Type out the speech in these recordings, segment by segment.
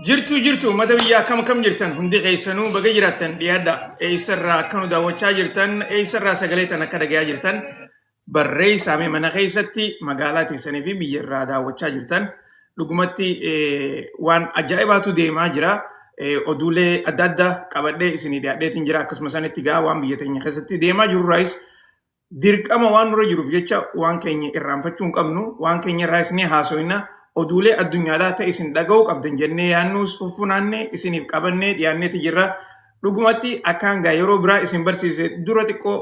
Jirtu jirtu, uummata biyyaa, akkam akkam jirtan? Hundi keessanuu baga jiraattan. Dhiyaadha. Eessarraa akka nu daawwachaa jirtan, eessarraa sagalee tan akka dhagayaa jirtan barreessaa. Mana keessatti, magaalaa teessanii fi biyyarraa daawwachaa jirtan, dhugumatti waan ajaa'ibaatu deemaa jira. Oduulee adda addaa qabadhee isinii dhiyaadheetiin jira. Akkasuma sanitti gaa waan biyya teenya keessatti deemaa jirurraayis dirqama waan nurra jiruuf jecha waan keenya irraanfachuu hin qabnu. Waan keenya irraa isinii haasofna. Oduulee addunyaadhaa ta'e isin dhaga'uu qabdan jennee yaannuus fuffunaannee isiniif qabannee dhiyaanneeti jirra. Dhugumatti akkaan gaa yeroo biraa isin barsiise dura xiqqoo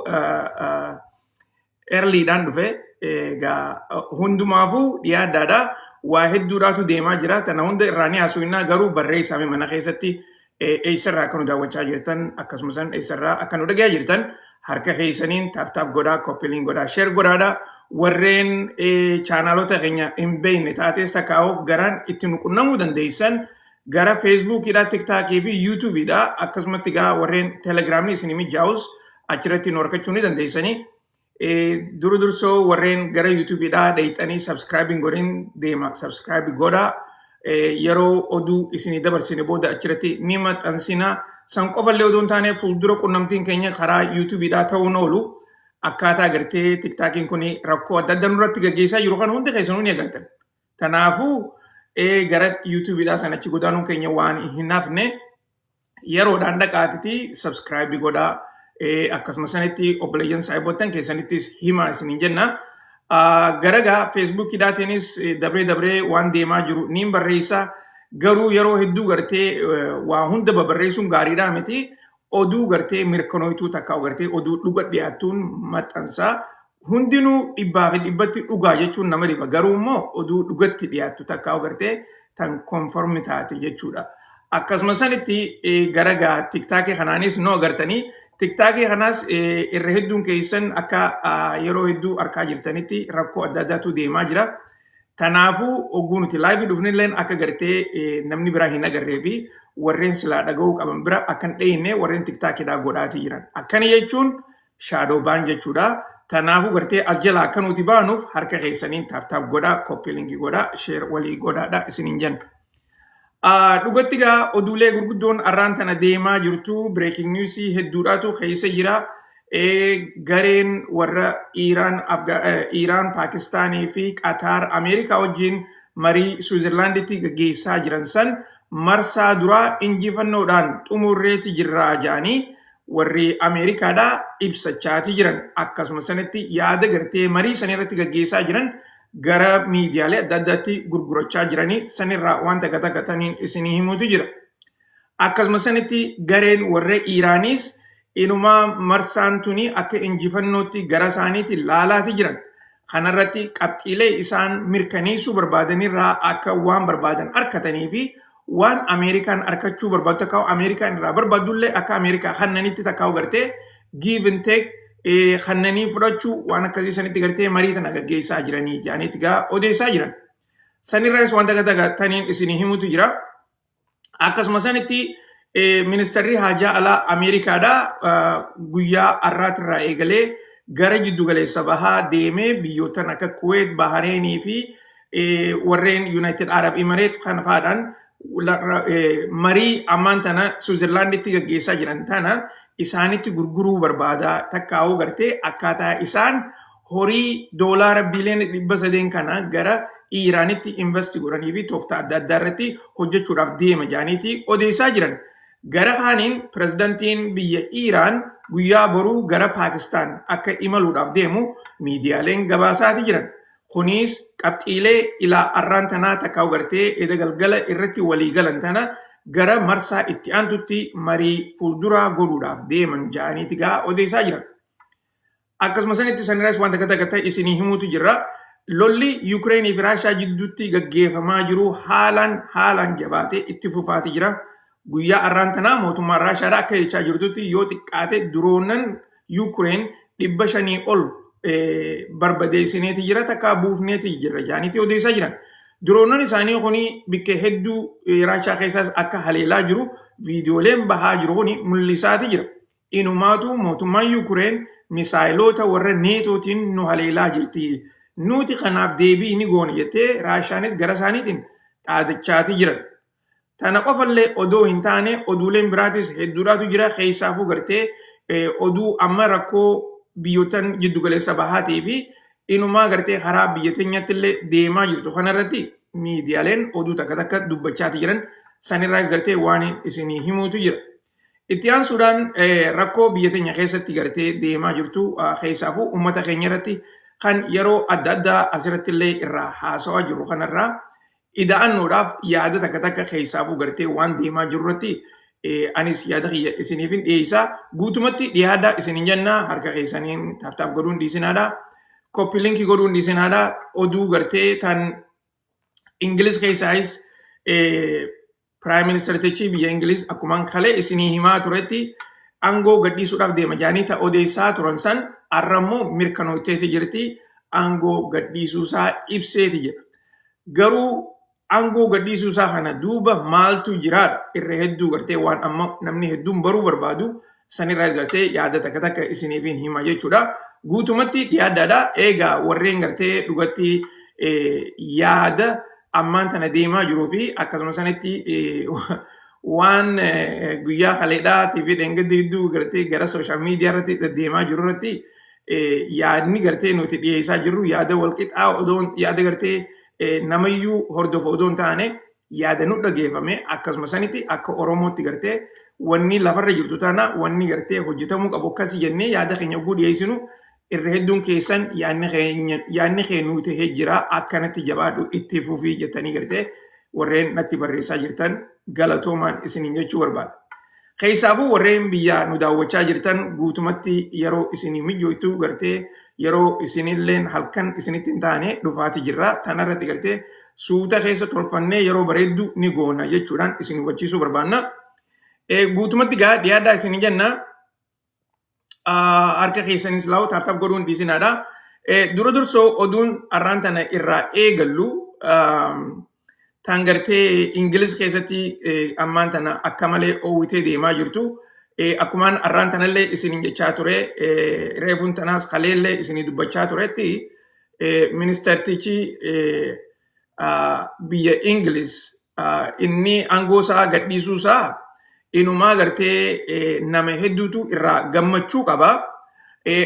earlydhaan dhufe. Egaa hundumaafuu dhiyaaddaadha. Waa hedduudhaatu deemaa jira. Tana hunda irraa ni haasofna, garuu barreessame mana keessatti eessarraa akka nu daawwachaa jirtan, akkasumas eessarraa akka nu dhagayaa jirtan harka keessaniin tap tap godhaa, copy link godhaa, share godhaadha. Warreen chaanaalota keenya hin beekne taatee sakaa'oo garaan itti nu qunnamuu dandeessan gara Facebookiidha, TikTokii fi YouTubeiidha. Akkasumatti gaa warreen Telegramii isin mijaa'us achirratti nu argachuu ni dandeessanii. Dura dursoo warreen gara YouTubeiidhaa dheeyxanii subscribe godhin deema, subscribe godhaa. Yeroo oduu isinii dabarsine booda achirratti ni maxxansina. San qofallee oduu hin taane, fuuldura qunnamtiin keenya karaa YouTubeiidhaa ta'uun oolu. Akkaataa agartee TikTokiin kun rakkoo adda addaa nurratti gaggeessaa jiru kan hundi keessanuu ni agartan. Kanaafuu gara YouTubeiidhaa sana achi godaanuun keenya waan hin hafne, yeroodhaan dhaqaatiti subscribe godhaa. Akkasuma sanitti obboleeyyan saayibottan keessanittis himaa isiniin jenna. Gara gaa Facebookiidhaatiinis dabree dabree waan deemaa jiru niin barreessa. Garuu yeroo hedduu gartee waa hunda babarreessuun gaariidhaa miti. Oduu gartee mirkanooytuu takka gartee oduu dhuga dhiyaattuun maxxansaa. Hundinuu dhibbaa fi dhibbatti dhugaa jechuun nama dhiba. Garuu immoo oduu dhugatti dhiyaattu takka gartee tan confirm taate jechuudha. Akkasuma sanitti gara gaa TikTokii kanaanis nu agartanii. TikTokii kanaas irra hedduun keessan akka yeroo hedduu argaa jirtanitti rakkoo adda addaatu deemaa jira. Kanaafuu ogguu nuti live dhufnilleen akka gartee namni biraa hin agarree fi warreen silaa dhaga'uu qaban bira akka hin dhayine warreen TikTokiidhaa godhaatii jiran. Akkana jechuun shadow ban jechuudha. Kanaafuu gartee as jalaa akka nuti baanuuf harka keessaniin tap tap godhaa, copy linkii godhaa, share walii godhaadha isiniin jenna. Dhugatti gaa oduulee gurguddoon arraan tana deemaa jirtu, breaking news hedduudhaatu keessa jira. Gareen warra Iiraan, Iiraan, Paakistaanii fi Qataar Ameerikaa wajjin marii Switzerlanditti gaggeessaa jiran san marsaa duraa injifannoodhaan xumurreeti jirraa jedhanii warri Ameerikaadhaa ibsachaati jiran. Akkasuma sanatti yaada gartee marii san irratti gaggeessaa jiran gara miidiyaalee adda addaatti gurgurachaa jiranii sanirraa waan takka takka taniin isinii himuutu jira. Akkasuma sanitti gareen warra Iiraaniis inumaa marsaan tuni akka injifannootti gara isaaniitti laalaati jiran. Kanarratti qabxiilee isaan mirkaneessuu barbaadanirraa akka waan barbaadan arkatanii fi waan Ameerikaan arkachuu barbaaddu takka Ameerikaan irraa barbaaddullee akka Ameerikaa kannanitti takka gartee give and take, kannanii fudhachuu, waan akkasii sanitti gartee marii tana gaggeessaa jiranii jedhaniitti gaa odeessaa jiran. Sanirraas waan takka takka taniin isinii himutu jira. Akkasuma sanitti ministeerri haajaa alaa Ameerikaadhaa guyyaa har'aatirraa eegalee gara jiddu galeessa bahaa deemee biyyoottan akka Kuweet, Bahareenii fi warreen United Arab Emirates kan fa'aadhaan marii ammaan tana Switzerlanditti gaggeessaa jiran tana isaanitti gurguruu barbaada. Takkaa'uu gartee akkaataa isaan horii doolaara biliyoona 300 kana gara Iiraanitti invest godhanii fi tooftaa adda addaa irratti hojjechuudhaaf deema jedhaniiti odeessaa jiran. Gara kaaniin pirezidantiin biyya Iiraan guyyaa boruu gara Paakistaan akka imaluudhaaf deemu miidiyaaleen gabaasaati jiran. Kunis qabxiilee ilaa arraan tanaa takkaa gartee eda galgala irratti walii galan tana gara marsaa itti aantutti marii fuulduraa godhuudhaaf deeman jedhaniiti gaa odeessaa jiran. Akkasuma sanitti sanirraas waan takka takka ta'e isinii himuutu jira. Lolli Yukireenii fi Raashaa jidduutti gaggeeffamaa jiru haalaan haalaan jabaatee itti fufaati jira. Guyyaa arraan tanaa mootummaan Raashaadhaa akka jechaa jirtutti yoo xiqqaate drone Yukireen 500 ol barbadeessineeti jira takka buufneeti jira jedhaniiti odeessaa jiran. Droneen isaanii kuni bakka hedduu Raashaa keessaas akka haleelaa jiru viidiyooleen bahaa jiru kuni mul'isaati jira. Inumaatu mootummaan Yukureen misaayiloota warra NATOtiin nu haleelaa jirti. Nuti kanaaf deebii ni goone jettee Raashaanis gara isaaniitiin dhaadachaati jiran. Tana qofallee odoo hin taane oduuleen biraatis hedduudhaatu jira. Keessaafuu gartee oduu amma rakkoo biyyootan jiddugaleessa bahaatii fi inumaa gartee karaa biyya teenyatti illee deemaa jirtu kanarratti miidiyaaleen oduu takka takka dubbachaati jiran sanirraas gartee waan isinii himuutu jira. Itti aansuudhaan rakkoo biyya teenya keessatti gartee deemaa jirtu, keessaafuu uummata keenya irratti kan yeroo adda addaa asirratti illee irraa haasawaa jiru kanarraa ida'annoodhaaf yaada takka takka keessaafuu gartee waan deemaa jiru irratti anis yaada kiyya isiniifin dhiyeessaa. Guutumatti dhiyaadhaa isinin jenna. Harka keessaniin tap tap godhuun dhiisinaadha. Copy link godhuun dhiisinaadha. Oduu gartee tan Ingilis keessaayis Prime Ministertichi biyya Ingilis akkumaan kalee isinii himaa turetti aangoo gadhiisuudhaaf deema jaanii ta odeessaa turan san har'ammoo mirkanoofteeti jirti, aangoo gadhiisuusaa ibseeti jira. Garuu aangoo gadhiisuusaa kana duuba maaltu jiraadha? Irra hedduu gartee waan amma namni hedduun baruu barbaadu sanirraas gartee yaada takka takka isiniifin hima jechuudha. Guutumatti dhiyaaddaadha. Eegaa warreen gartee dhugatti yaada ammaan tana deemaa jiruu fi akkasuma sanitti waan guyyaa kaleedhaatii fi dheengaddi hedduu gartee gara social media irratti deemaa jiru irratti yaadni gartee nuti dhiyeessaa jirru yaada walqixaa odoon yaada gartee namayyuu hordofu odoo hin taane yaada nu dhageeffame, akkasuma sanitti akka Oromootti gartee wanni lafarra jirtu tana, wanni gartee hojjetamuu qabu akkasii jennee yaada keenya oguu dhiyeessinu irra hedduun keessan yaadni keenya yaadni kee nuu tahee jira, akkanatti jabaadhu, itti fufii jettanii gartee warreen natti barreessaa jirtan galatoomaan isiniin jechuu barbaada. Keessaafuu warreen biyya nu daawwachaa jirtan guutumatti yeroo isinii mijooytu gartee yeroo isinilleen halkan isinitti hin taane dhufaati jirra. Tanarratti gartee suuta keessa tolfannee yeroo bareeddu ni goona jechuudhaan isin hubachiisuu barbaanna. Guutumatti gaa dhiyaadhaa isin jenna. Harka keessanis laa'u tap tap godhuun dhiisinaadha. Dura dursoo oduun har'aan tana irraa eegallu tan gartee Ingilis keessatti ammaan tana akka malee oowwitee deemaa jirtu. Akkumaan har'aan tanallee isin jechaa ture, reefuun tanaas kaleellee isinii dubbachaa turetti, ministeertichi biyya Ingilis inni aangoo isaa gadhiisuu isaa inumaa gartee nama hedduutu irraa gammachuu qaba.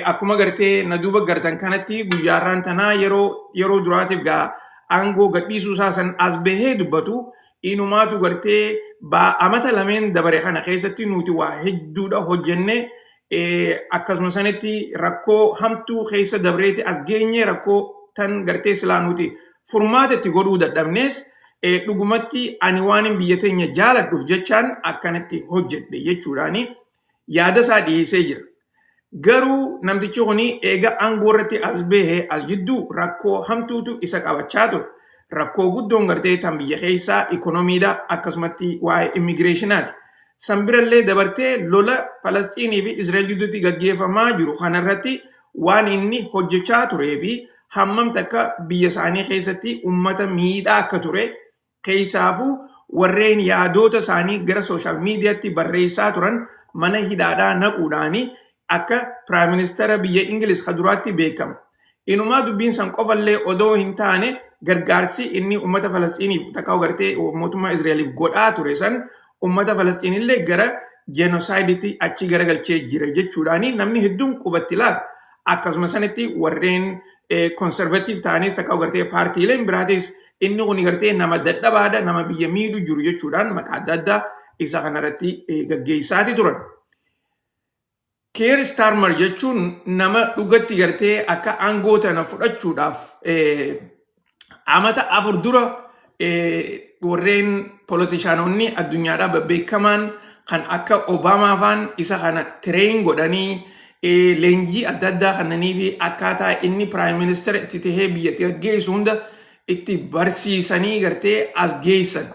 Akkuma gartee na duuba gartan kanatti guyyaa har'aan tanaa yeroo duraatiif gaa aangoo gadhiisuu isaa san as bahee dubbatu inumaatu gartee amata lameen dabare kana keessatti nuti waa hedduudha hojjenne, akkasuma sanitti rakkoo hamtuu keessa dabreeti as geenye, rakkoo tan gartee silaa nuti furmaata itti godhuu dadhabnees dhugumatti ani waan biyya teenya jaaladhuuf jechaan akkanatti hojjedhe jechuudhaani yaada isaa dhiyeessee jira. Garuu namtichi kun eega aangoo irratti as bahee as jidduu rakkoo hamtuutu isa qabachaa ture. Rakkoo guddoon gartee tan biyya keessaa ikonomiidha, akkasumatti waa'ee immigireeshinaati. San birallee dabartee lola Falasxiinii fi Israa'el gidduutti gaggeeffamaa jiru kanarratti waan inni hojjechaa turee fi hammam takka biyya isaanii keessatti uummata miidhaa akka ture, keessaafuu warreen yaadoota isaanii gara social mediatti barreessaa turan mana hidhaadhaa naquudhaani akka prime ministera biyya Ingiliz ka duraatti beekama. Inumaa dubbiin san qofallee odoo hin taane gargaarsi inni uummata Falasxiiniif takka gartee mootummaa Israa'eliif godhaa ture san uummata Falasxiinillee gara jeenosaayiditti achi garagalchee jira jechuudhaani namni hedduun qubatti laata. Akkasuma sanitti warreen conservative ta'anis takka gartee paartiileen biraatis inni kun gartee nama dadhabaadha, nama biyya miidhu jiru jechuudhaan maqaa adda addaa isa kanarratti gaggeessaati turan. Keir Starmer jechuun nama dhugatti gartee akka aangoo tana fudhachuudhaaf amata 4 dura warreen politicianonni addunyaadhaa babbeekamaan kan akka Obaamaa faan isa kana train godhanii, leenjii adda addaa kennanii fi akkaataa inni prime minister itti tahee biyyatti gaggeessu hunda itti barsiisanii gartee as geessan.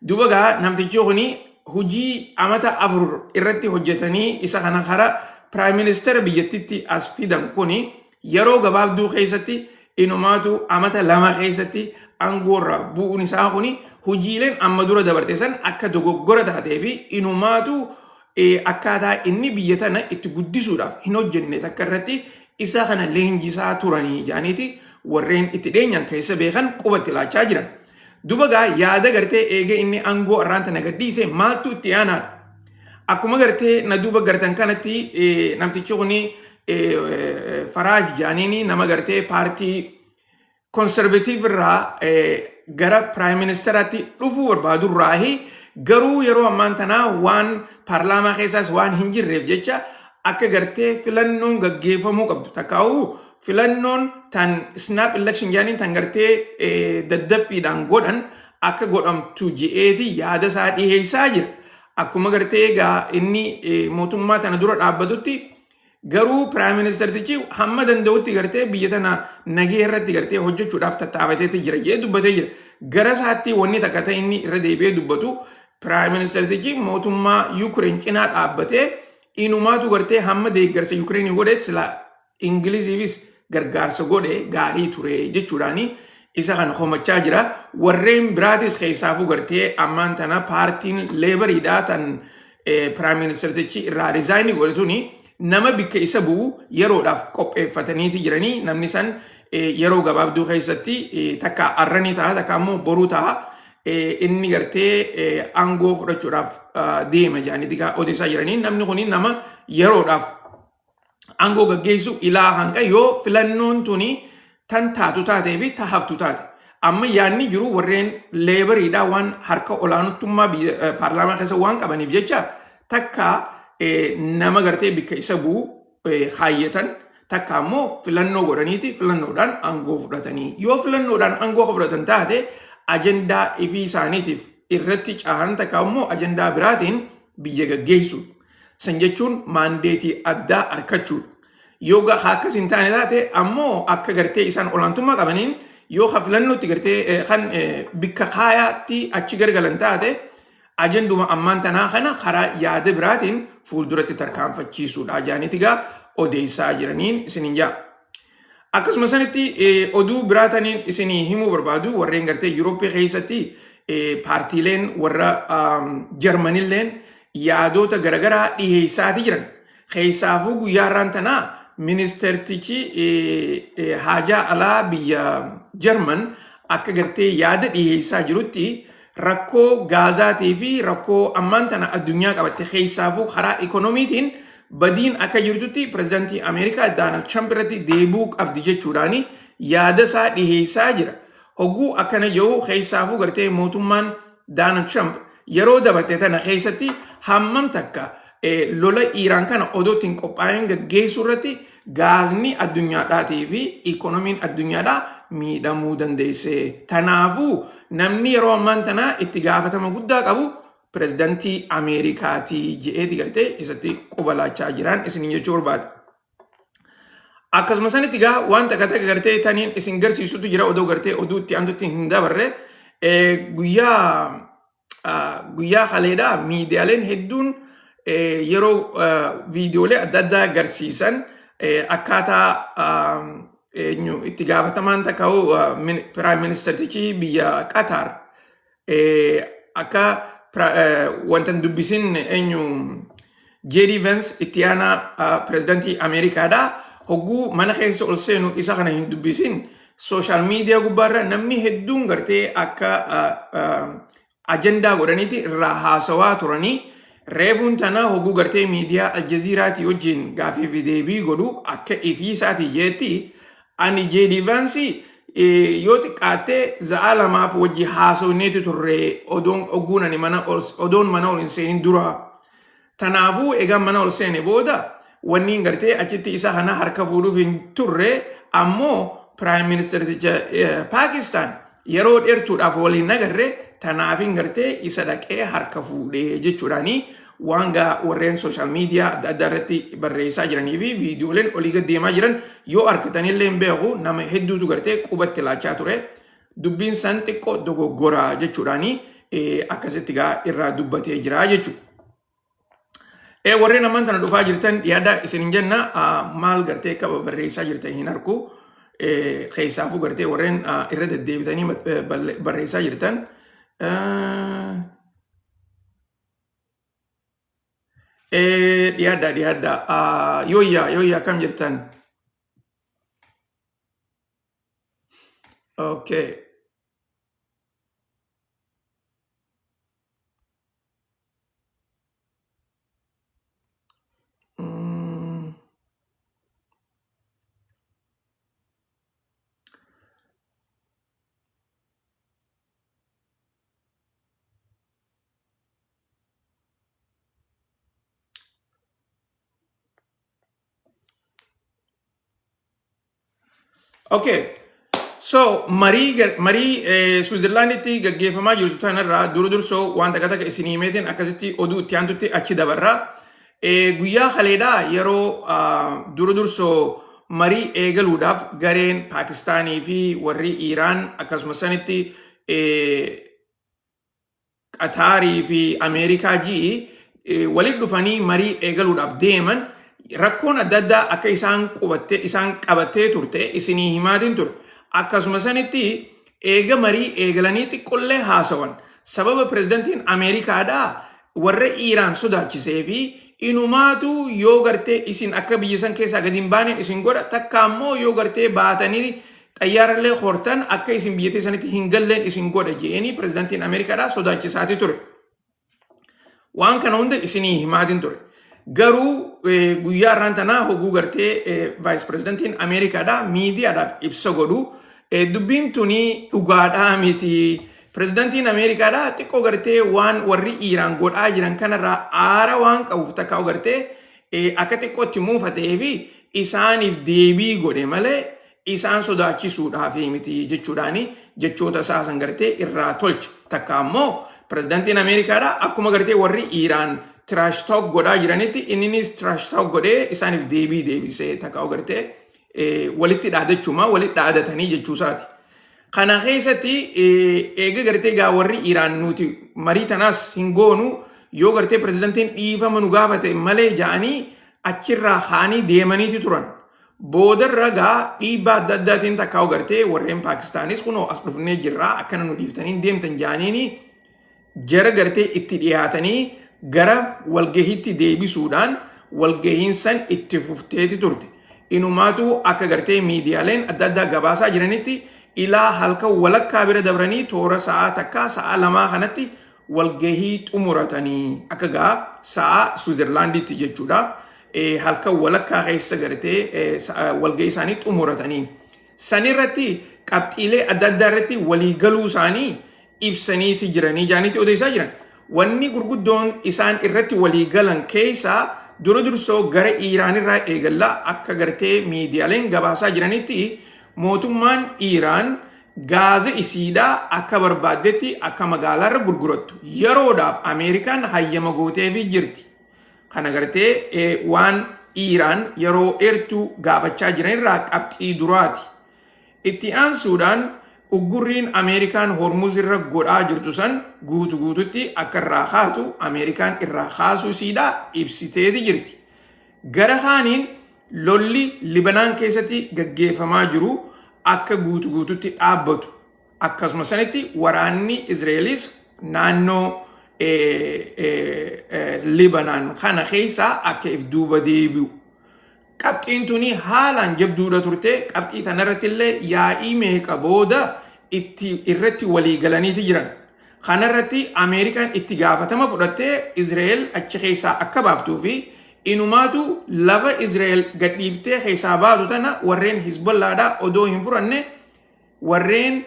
Duuba gaa namtichi kuni hojii amata 4 irratti hojjetanii isa kana karaa prime minister biyyattitti as fidan kuni yeroo gabaabduu keessatti, inumaatu amata 2 keessatti aangoorra bu'uun isaa kuni hojiileen amma dura dabarte san akka dogoggora taatee fi inumaatu akkaataa inni biyya tana itti guddisuudhaaf hin hojjenne takka irratti isa kana leenjisaa turanii jaaniiti warreen itti dheenyan keessa beekan qubatti laachaa jiran. Duba gaa yaada gartee eegee inni aangoo irraan tana gadhiise maaltu itti aanaadha. Akkuma gartee na duuba gartan kanatti namtichi kuni Faraaj jaaniini nama gartee paartii Conservative irraa gara prime ministeraatti dhufuu barbaadu irraahi garuu yeroo ammaan tanaa waan paarlaamaa keessaas waan hin jirreef jecha akka gartee filannoon gaggeeffamuu qabdu takkaa'uu filannoon tan snap election jaaniin tan gartee daddaffiidhaan godhan akka godhamtu je'eeti yaada isaa dhiheessaa jira. Akkuma gartee egaa inni mootummaa tana dura dhaabbatutti garuu piraayim ministeertichi hamma danda'utti gartee biyya tana nagee irratti gartee hojjechuudhaaf tattaafateeti jira jedhee dubbatee jira. Gara isaatti wanni takka ta'e inni irra deebi'ee dubbatu piraayim ministeertichi mootummaa Yuukireen cinaa dhaabbatee inumaatu gartee hamma deeggarsa Yuukireenii godhe silaa Ingiliziifis gargaarsa godhe gaarii ture jechuudhaani isa kana komachaa jira. Warreen biraatis keessaafuu gartee ammaan tana paartiin leebariidhaa tan piraayim ministeertichi irraa riizaayinii godhe tuni nama bikka isa bu'u yeroodhaaf qopheeffataniiti jiranii namni san yeroo gabaabduu keessatti takka arranii ta'a takka ammoo boruu ta'a inni gartee aangoo fudhachuudhaaf deema jedhanii odeessaa jiranii namni kun nama yeroodhaaf aangoo gaggeessu ilaa hanga yoo filannoon tuni tan taatu taatee fi ta haftu taate. Amma yaadni jiru warreen leebariidhaa waan harka olaantummaa biyya paarlaamaa keessa waan qabaniif jecha takka nama gartee bikka isa bu'u kaayyatan takka ammoo filannoo godhaniiti filannoodhaan aangoo fudhatanii. Yoo filannoodhaan aangoo fudhatan taate ajandaa ifii isaaniitiif irratti cahan takka ammoo ajandaa biraatiin biyya gaggeessu. San jechuun maandeetii addaa arkachuudha. Yoo akkas hin taane taate ammoo akka gartee isaan olaantummaa qabaniin yoo ka filannootti gartee kan bikka kaayaatti achi gargalan taate ajanduma ammaan tanaa kana karaa yaada biraatiin fuulduratti tarkaanfachiisuudha jaaniiti gaa odeessaa jiraniin isinin jaa. Akkasuma sanitti oduu biraa taniin isinii himuu barbaadu warreen gartee Yuurooppii keessatti paartiileen warra Jarmanilleen yaadota garaagaraa dhiheessaati jiran. Keessaafuu guyyaa har'aan tanaa ministeertichi haajaa alaa biyya Jarman akka gartee yaada dhiheessaa jirutti rakkoo Gaazaatii fi rakkoo ammaan tana addunyaa qabatte keessaafuu karaa ikoonomiitiin badiin akka jirtutti pirezidaantii Ameerikaa Daanald Tiraamp irratti deebi'uu qabdi jechuudhaan yaada isaa dhiheessaa jira. Hogguu akkana jiru keessaafuu gartee mootummaan Daanald Tiraamp yeroo dabarte tana keessatti hammam takka lola Iiraan kana odoo ittiin qophaa'een gaggeessuu irratti gaazni addunyaadhaatii fi ikoonomiin addunyaadhaa miidhamuu dandeesse. Tanaafuu namni yeroo ammaan tanaa itti gaafatama guddaa qabu pirezidantii Ameerikaatii je'eeti gartee isatti quba laachaa jiran isiniin jechuu barbaada. Akkasuma sanitti gaa waan takka takka gartee taniin isin garsiisutu jira odoo gartee oduu itti aantutti hin dabarre guyyaa guyyaa kaleedhaa miidiyaaleen hedduun yeroo viidiyoolee adda addaa garsiisan akkaataa eenyu itti gaafatamaan takka piraayim ministeertichi biyya Qatar akka wanta hin dubbisin eenyu JD Vance itti aanaa pirezidantii Ameerikaadha. Hogguu mana keessa ol seenu isa kana hin dubbisin sooshaal miidiyaa gubbaarra namni hedduun gartee akka ajandaa godhaniiti irraa haasawaa turanii reefuun tana hogguu gartee miidiyaa Aljaziiraatii wajjin gaafii fi deebii godhu akka ifii isaatii jeetti ani JD Vance yoo xiqqaatte za'aa lamaaf wajji haasofneeti turre odoon ogguun ani mana ol odoon mana ol hin seenin dura. Tanaafuu egaa mana ol seene booda wanni hin gartee achitti isa kana harka fuudhuuf hin turre ammoo piraayim ministeerticha Paakistaan yeroo dheertuudhaaf waliin agarre tanaaf hin gartee isa dhaqee harka fuudhee jechuudhaani waan gaa warreen sooshaal miidiyaa adda addaa irratti barreessaa jiranii fi viidiyooleen olii gad deemaa jiran yoo argatanillee hin beeku nama hedduutu gartee qubatti laachaa ture. Dubbiin san xiqqoo dogoggoraa jechuudhaani akkasitti gaa irraa dubbatee jira jechuudha. Warreen ammaan tana dhufaa jirtan dhiyaadhaa isin hin jenna maal gartee akka barreessaa jirtan hin arku. Keessaafuu gartee warreen irra deddeebitanii barreessaa jirtan. Dhiyaadhaa dhiyaadhaa. Yooyyaa yooyyaa akkam jirtan? Okay. Okay. So marii Switzerlanditti gaggeeffamaa jirtu tanarraa dura dursoo waan takka takka isinii himeetiin akkasitti oduu itti aantutti achi dabarra. Guyyaa kaleedhaa yeroo dura dursoo marii eegaluudhaaf gareen Paakistaanii fi warri Iiraan akkasuma sanitti Qataarii fi Ameerikaa ji'i walitti dhufanii marii eegaluudhaaf deeman, rakkoon adda addaa akka isaan qubattee isaan qabattee turte isinii himaatiin ture. Akkasuma sanitti eega marii eegalanii xiqqollee haasawan, sababa pirezidantiin Ameerikaadhaa warra Iiraan sodaachisee fi inumaatu yoo gartee isin akka biyya san keessaa gadi hin baaneen isin godha, takka ammoo yoo gartee baatanii xayyaarallee hortan akka isin biyyattii sanitti hin galleen isin godha je'eenii pirezidantiin Ameerikaadhaa sodaachisaati ture. Waan kana hunda isinii himaatiin ture. Garuu guyyaa irraan tanaa hoguu gartee vice pirezidantiin Ameerikaadhaa miidiyaadhaaf ibsa godhu, dubbiin tuni dhugaadhaa miti. Pirezidantiin Ameerikaadhaa xiqqoo gartee waan warri Iiraan godhaa jiran kanarraa aara waan qabuuf, takka gartee akka xiqqootti muufatee fi isaaniif deebii godhe malee isaan sodaachisuudhaaf miti jechuudhaani jechoota isaa san gartee irraa tolche. Takka ammoo pirezidantiin Ameerikaadhaa akkuma gartee warri Iiraan trash talk godhaa jiranitti inninis trash talk godhee isaaniif deebii deebisee, takka gartee walitti dhaadachuma walitti dhaadatanii jechuusaati. Kana keessatti eega gartee gaa warri Iiraan nuti marii tanaas hin goonu yoo gartee pirezidantiin dhiifama nu gaafate malee ja'anii achirraa ka'anii deemaniiti turan. Boodarra gaa dhiibbaa adda addaatiin takkaa gartee warreen Paakistaanis kunoo as dhufnee jirraa, akkana nu dhiiftanii deemtan ja'aniini jara gartee itti dhiyaatanii gara walgahiitti deebisuudhaan walgahiin san itti fufteeti turte. Inumaatu akka gartee miidiyaaleen adda addaa gabaasaa jiranitti ilaa halkan walakkaa bira dabranii toora sa'a 1, sa'a 2 kanatti walgahii xumuratanii, akka gaa sa'a Switzerlanditti jechuudha. Halkan walakkaa keessa gartee walgahii isaanii xumuratanii. Sanirratti qabxiilee adda addaa irratti waliigaluu isaanii ibsaniiti jiranii jaaniitti odeessaa jiran. Wanni gurguddoon isaan irratti waliigalan keessaa dura dursoo gara Iiraanirraa eegallaa. Akka gartee miidiyaaleen gabaasaa jiranitti mootummaan Iiraan gaaza isiidhaa akka barbaaddetti akka magaalaarra gurgurattu yeroodhaaf Ameerikaan hayyama gooteefii jirti. Kana gartee waan Iiraan yeroo dheertuu gaafachaa jiranirraa qabxii duraati. Itti aansuudhaan uggurriin Ameerikaan Hormuz irra godhaa jirtu san guutu guututti akka irraa kaatu Ameerikaan irraa kaasuu isiidhaa ibsiteeti jirti. Gara kaaniin lolli Libanaan keessatti gaggeeffamaa jiru akka guutu guututti dhaabbatu. Akkasuma sanitti waraanni Izraelis naannoo Libanaan kana keessaa akka if duuba deebi'u. Qabxiin tuni haalaan jabduudha turte. Qabxii tanarratti illee yaa'ii meeqa booda itti irratti walii galaniiti jiran. Kanarratti Ameerikaan itti gaafatama fudhattee Izrael achi keessaa akka baaftuu fi inumaatu lafa Izrael gadhiiftee keessaa baatu tana warreen Hizbollaadhaa odoo hin furanne warreen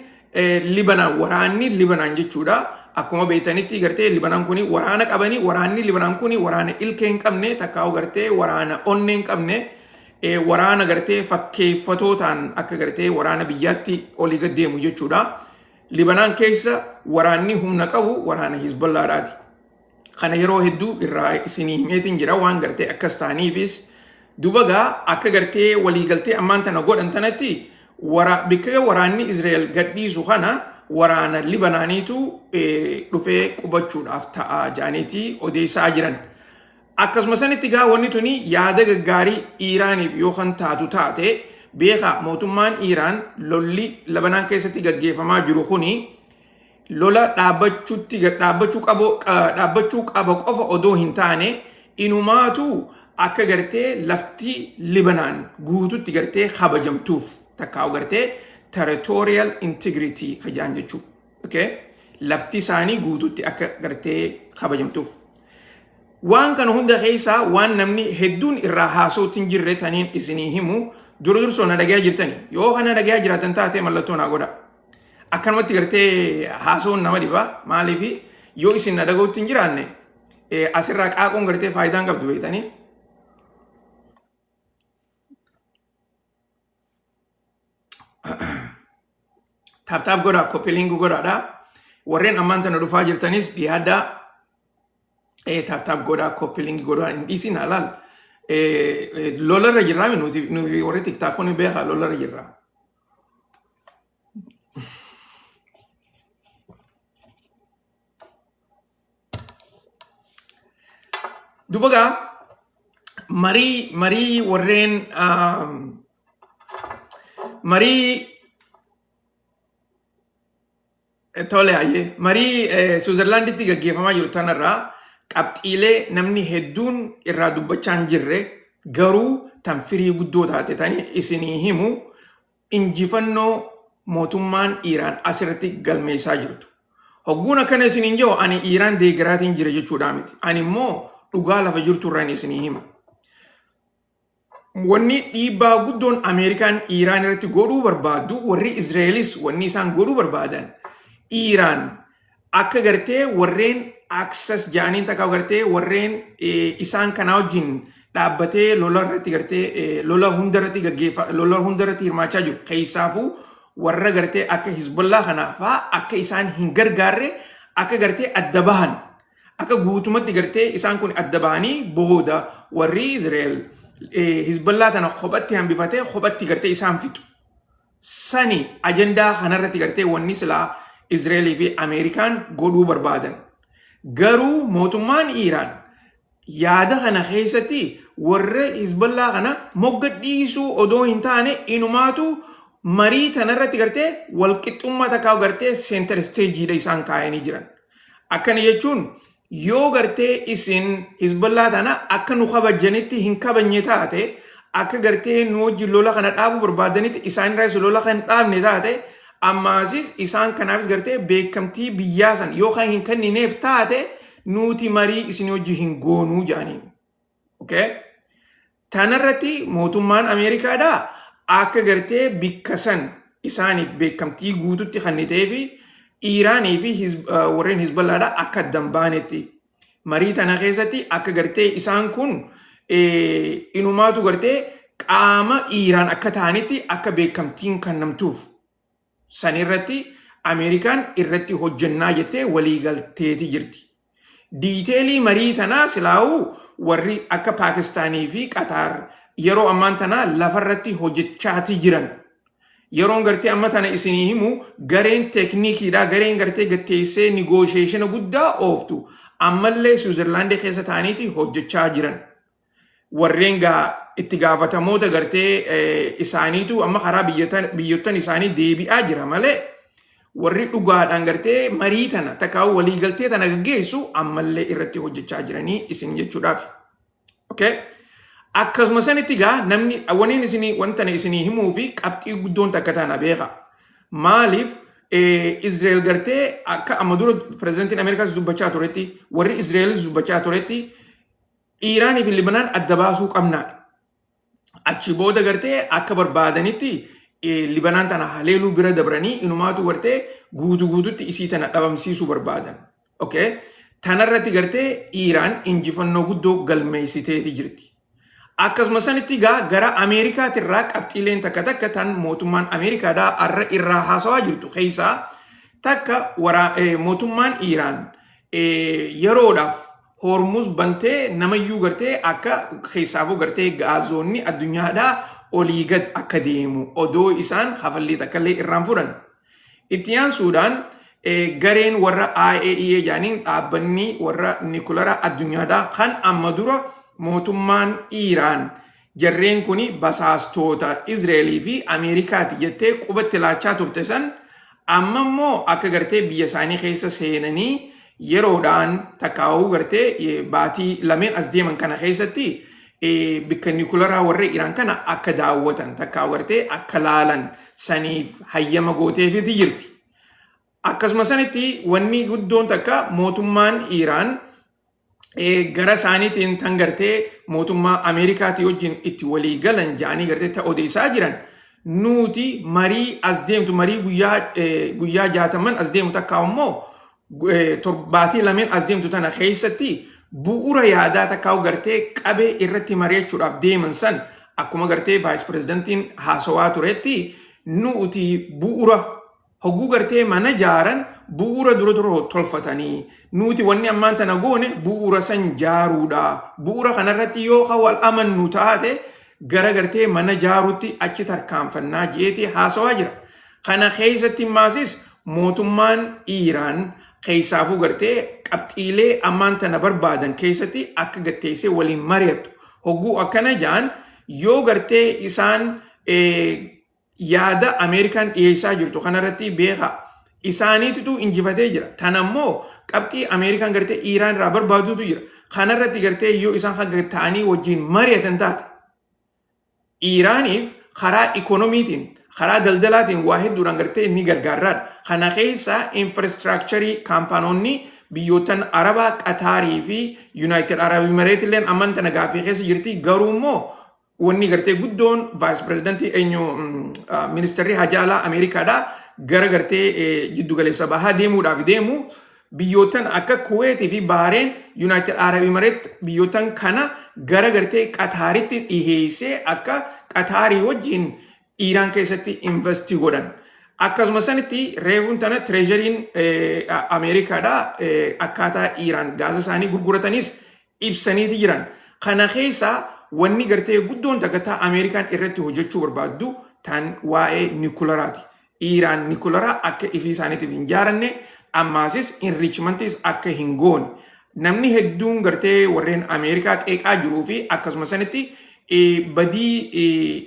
Libanaan, waraanni Libanaan jechuudha. Akkuma beektanitti gartee Libanaan kuni waraana qabanii, waraanni Libanaan kuni waraana ilkee hin qabne, takkaa'u gartee waraana onnee hin qabne, waraana gartee fakkeeffatootaan akka gartee waraana biyyaatti olii gad deemu jechuudha. Libanaan keessa waraanni humna qabu waraana Hizbollaadhaati. Kana yeroo hedduu irraa isinii himeetiin jira. Waan gartee akkas ta'aniifis duba gaa akka gartee waliigaltee ammaan tana godhan tanatti bikka waraanni Israa'el gadhiisu kana waraana Libanaaniitu dhufee qubachuudhaaf ta'a jedhaniiti odeessaa jiran. Akkasuma sanitti gaa wanni tuni yaada gaggaarii Iiraaniif yoo kan taatu taate, beekaa, mootummaan Iiraan lolli Labanaan keessatti gaggeeffamaa jiru kuni lola dhaabbachuutti dhaabbachuu qaba qofa odoo hin taane, inumaatu akka gartee lafti Libanaan guututti gartee kabajamtuuf, takkaa'u gartee territorial integrity kajaan jechuudha. Okay? Lafti isaanii guututti akka gartee kabajamtuuf. Waan kana hunda keessaa waan namni hedduun irraa haasa'utti hin jirre taniin isinii himu, dura dursoo na dhagayaa jirtani. Yoo kana dhagayaa jiraatan taate mallattoo naa godha. Akkanumatti gartee haasa'uun nama dhiba. Maaliif yoo isin na dhaga'utti hin jiraanne asirraa qaaquun gartee faayidaan qabdu beektanii. Tap tap godhaa, copy link godhaadha. Warreen ammaan tana dhufaa jirtanis dhiyaadhaa. Tap tap godhaa, copy link godhaa hin dhiisin halaal. Lolarra jirraa nuti warri TikTokoonni beekaa lolarra jirraa. Duba gaa marii warreen marii tole hayyee marii Suuzerlaanditti gaggeeffamaa jiru tanarraa qabxiilee namni hedduun irraa dubbachaa hin jirre garuu tan firii guddoo taate tani isinii himu injifannoo mootummaan Iiraan asirratti galmeessaa jirtu. Hogguun akkana isiniin jiru ani Iiraan deeggaraatiin jira jechuudhaa miti. Ani immoo dhugaa lafa jirtu irraan isinii hima. Wanni dhiibbaa guddoon Ameerikaan Iiraan irratti godhuu barbaaddu warri Izraelis wanni isaan godhuu barbaadan Iiraan akka gartee warreen access jaaniin takka gartee warreen isaan kanaa wajjin dhaabbatee lola irratti gartee lola hunda irratti gaggeeffa lola hunda irratti hirmaachaa jiru keessaafuu warra gartee akka Hizbollaa kanaa faa akka isaan hin gargaarre akka gartee adda bahan akka guutumatti gartee isaan kun adda bahanii booda warri Israa'el Hizbollaa tana kophatti hambifatee kophatti gartee isaan fixu. Sani ajandaa kanarratti gartee wanni silaa Israa'elii fi Ameerikaan godhuu barbaadan. Garuu mootummaan Iiraan yaada kana keessatti warra Hizballaa kana mogga dhiisuu odoo hin taane inumaatu marii tanarratti gartee walqixxummaa takkaa gartee center stageedha isaan kaayanii jiran. Akkana jechuun yoo gartee isin Hizballaa tana akka nu kabajanitti hin kabajne taate akka gartee nu wajjin lola kana dhaabuu barbaadanitti isaan irraas lola kan dhaabne taate ammaasis isaan kanaafis gartee beekamtii biyyaa san yoo kan hin kennineef taate nuti marii isin wajjin hin goonuu jedhaniin. Okay? Tanarratti mootummaan Ameerikaadhaa akka gartee bikka san isaaniif beekamtii guututti kennitee fi Iiraanii fi warreen Hizballaadhaa akka adda hin baanetti. Marii tana keessatti akka gartee isaan kun inumaatu gartee qaama Iiraan akka ta'anitti akka beekamtiin kennamtuuf sanirratti Ameerikaan irratti hojjennaa jettee waliigalteeti jirti. Detailii marii tanaa silaa'uu warri akka Paakistaanii fi Qataar yeroo ammaan tanaa lafarratti hojjechaati jiran. Yeroon gartee amma tana isinii himu gareen teeknikiidha. Gareen gartee gatteessee negotiationa guddaa ooftu ammallee Siwiizerlaandii keessa ta'aniiti hojjechaa jiran. Warreen gaa itti gaafatamoota gartee isaaniitu amma karaa biyyottan isaanii deebi'aa jira malee warri dhugaadhaan gartee marii tana takkaa waliigaltee tana gaggeessu ammallee irratti hojjechaa jiranii isin jechuudhaaf. Okay? Akkasuma sanitti gaa namni waniin isinii wanta isinii himuu fi qabxii guddoon takka tana beeka. Maaliif Israel gartee akka amma dura pirezidantiin Ameerikaas dubbachaa turetti warri Israa'elis dubbachaa turetti Iiraanii fi Libanaan adda baasuu qabnaadha. Achi booda gartee akka barbaadanitti Libanaan tana haleeluu bira dabranii inumaatu gartee guutuu guututti isii tana dhabamsiisuu barbaadan. Okay? Tanarratti gartee Iiraan injifannoo guddoo galmeessiteeti jirti. Akkasuma sanitti gaa gara Ameerikaatirraa qabxiileen takka takka tan mootummaan Ameerikaadhaa har'a irraa haasawaa jirtu keessaa takka mootummaan Iiraan yeroodhaaf Hormuz bantee namayyuu gartee akka keessaafuu gartee gaazoonni addunyaadhaa olii gad akka deemu odoo isaan kafallii takkallee irraan fudhan. Itti aansuudhaan gareen warra IAEA jedhaniin dhaabbanni warra nikulara addunyaadhaa kan amma dura mootummaan Iiraan jarreen kun basaastoota Izreelii fi Ameerikaati jettee qubatti laachaa turte san amma immoo akka gartee biyya isaanii keessa seenanii yeroodhaan takkaa'uu gartee baatii lameen as deeman kana keessatti bikka nikularaa warra Iraan kana akka daawwatan takkaa gartee akka laalan saniif hayyama gooteefiti jirti. Akkasuma sanitti wanni guddoon takka mootummaan Iraan gara isaaniitiin tan gartee mootummaa Ameerikaatii wajjin itti walii galan ja'anii gartee ta odeessaa jiran nuti marii as deemtu marii guyyaa 60n as deemu takka immoo torbaatii lameen as deemtu tana keessatti bu'uura yaadaa takka gartee qabee irratti mari'achuudhaaf deeman san akkuma gartee vice presidentiin haasawaa turetti nuti bu'uura Hogguu gartee mana jaaran bu'uura dura dura tolfatanii, nuti wanni ammaan tana goone bu'uura san jaaruudha. Bu'uura kanarratti yoo ka wal amannu taate, gara gartee mana jaarutti achi tarkaanfannaa jeeti haasawaa jira. Kana keessatti maasis mootummaan Iiraan keessaafuu gartee qabxiilee ammaan tana barbaadan keessatti akka gatteessee waliin mari'attu. Hogguu akkana jaan, yoo gartee isaan yaada Ameerikaan dhiyeessaa jirtu kanarratti, beeka, isaaniitutu injifatee jira. Tanammoo qabxii Ameerikaan gartee Iiraan irraa barbaadutu jira. Kanarratti gartee yoo isaan hanga ta'anii wajjin mari'atan taate, Iiraaniif karaa ikoonomiitiin, karaa daldalaatiin waa hedduudhaan gartee ni gargaarraadha. Kana keessa infrastructure kaampaanoonni biyyootan Arabaa, Qataarii fi United Arab Emirates illeen amman tana gaaffii keessa jirti. Garuu immoo wanni gartee guddoon vice presidentii eenyu, ministeerri hajaa alaa Ameerikaadha, gara gartee jiddu galeessa bahaa deemuudhaaf deemu, biyyootan akka Kuweetii fi Bahareen, United Arab Emirates, biyyootan kana gara gartee Qataaritti dhiheessee akka Qataarii wajjin Iiraan keessatti invest godhan. Akkasuma sanitti reefuun tana treasuryn Ameerikaadha akkaataa Iiraan gaasa isaanii gurguratanis ibsaniiti jiran. Kana keessa wanni gartee guddoon takka taa Ameerikaan irratti hojjechuu barbaaddu tan waa'ee nikularaati. Iiraan nikularaa akka ifii isaaniitiif hin jaaranne, ammaasis enrichmentis akka hin goone. Namni hedduun gartee warreen Ameerikaa qeeqaa jiruu fi akkasuma sanitti badii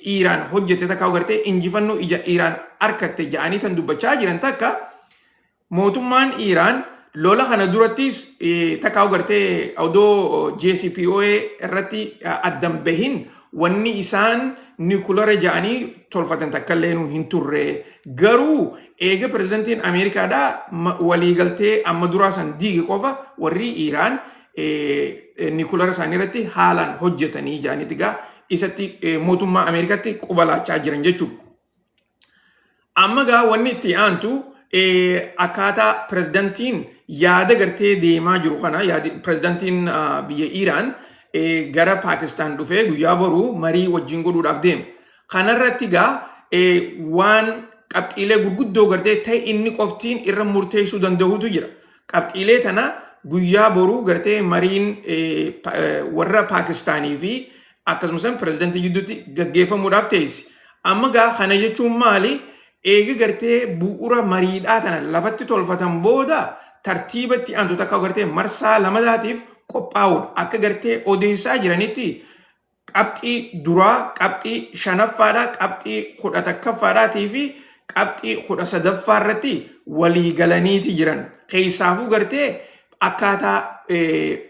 Iiraan hojjette takka gartee injifannoo ija Iiraan arkatte ja'anii tan dubbachaa jiran takka, mootummaan Iiraan lola kana durattis takka gartee odoo JCPOA irratti addan bahin wanni isaan nikulara ja'anii tolfatan takka illee hin turre. Garuu eega pirezidantiin Ameerikaadhaa waliigaltee amma duraa san diige qofa warri Iiraan nikulara isaanii irratti haalaan hojjetanii ja'aniiti gaa isatti mootummaa Ameerikaatti quba laachaa jiran jechuudha. Amma gaa wanni itti aantu akkaataa pirezidantiin yaada gartee deemaa jiru kana, yaadi pirezidantiin biyya Iiraan gara Paakistaan dhufee guyyaa boruu marii wajjin godhuudhaaf deema. Kanarratti gaa waan qabxiilee gurguddoo gartee ta'e inni qoftiin irra murteessuu danda'utu jira. Qabxiilee tana guyyaa boruu gartee mariin warra Paakistaanii fi akkasumas pirezidantii gidduutti gaggeeffamuudhaaf teessi. Amma gaa kana jechuun maali? Eega gartee bu'uura mariidhaa tana lafatti tolfatan booda tartiibatti aantu takka gartee marsaa lamataatiif qophaa'uudha. Akka gartee odeessaa jiranitti qabxii duraa, qabxii shanaffaadhaa, qabxii 11ffaadhaatii fi qabxii 13ffaa irratti walii galaniiti jiran. Keessaafuu gartee akkaataa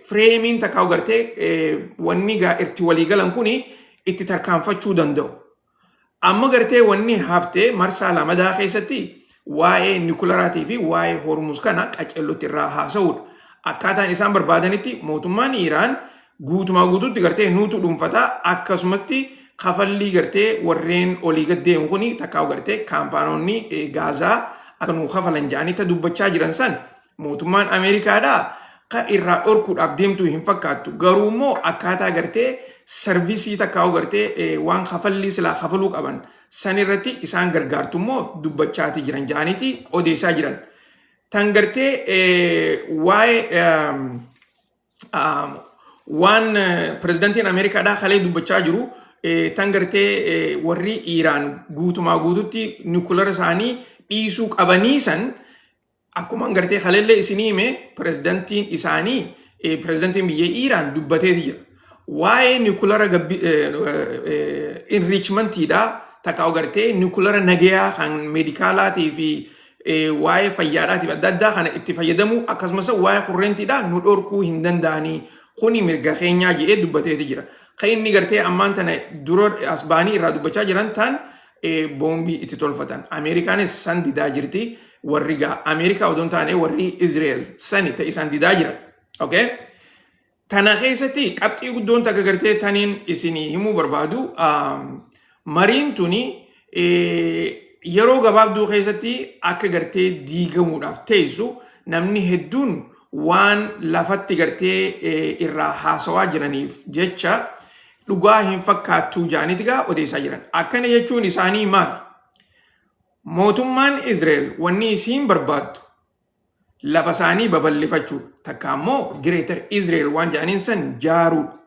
frameiin takka gartee wanni gaa itti walii galan kuni itti tarkaanfachuu danda'u. Amma gartee wanni haftee marsaa lamadaa keessatti waa'ee nikularaatii fi waa'ee Hormuz kana qacellotti irraa haasa'uudha. Akkaataan isaan barbaadanitti mootummaan Iiraan guutumaa guutuutti gartee nuutu dhuunfataa, akkasumatti kafallii gartee warreen olii gad deemu kuni takkaa gartee kaampaanoonni gaazaa akka nuu kafalan jedhanii ta dubbachaa jiran san mootummaan Ameerikaadhaa ka irraa dhorkuudhaaf deemtu hin fakkaattu. Garuu immoo akkaataa gartee service takkaa gartee waan kafallii silaa kafaluu qaban san irratti isaan gargaartu immoo dubbachaati jiran jedhaniiti odeessaa jiran. Tan gartee waa'ee waan pirezidantiin Ameerikaadhaa kalee dubbachaa jiru, tan gartee warri Iiraan guutumaa guututti nikulara isaanii dhiisuu qabanii san, akkuma gartee kaleellee isinii hime, pirezidantiin isaanii, pirezidantiin biyya Iiraan dubbateeti jira. Waa'ee nikulara enrichmentiidha takka gartee nikulara nagayaa kan meedikaalaatii fi waa'ee fayyaadhaatiif adda addaa kana itti fayyadamuu, akkasumas waa'ee kurreentiidha nu dhorkuu hin danda'anii, kuni mirga keenyaa jedhee dubbateeti jira. Kan inni gartee ammaan tana dura as ba'anii irraa dubbachaa jiran tan boombii itti tolfatan. Ameerikaanis san didaa jirti. Warri gaa Ameerikaa odoo hin taane warri Israel sani ta'e isaan didaa jiran. Okay? Tana keessatti qabxii guddoon takka gartee taniin isinii himuu barbaadu, mariin tuni yeroo gabaabduu keessatti akka gartee diigamuudhaaf teessu namni hedduun waan lafatti gartee irraa haasawaa jiraniif jecha dhugaa hin fakkaattuu jaaniiti gaa odeessaa jiran. Akkana jechuun isaanii maali? Mootummaan Israel wanni isiin barbaaddu lafa isaanii babal'ifachuu, takka ammoo Greater Israel waan jedhaniin san jaaruudha.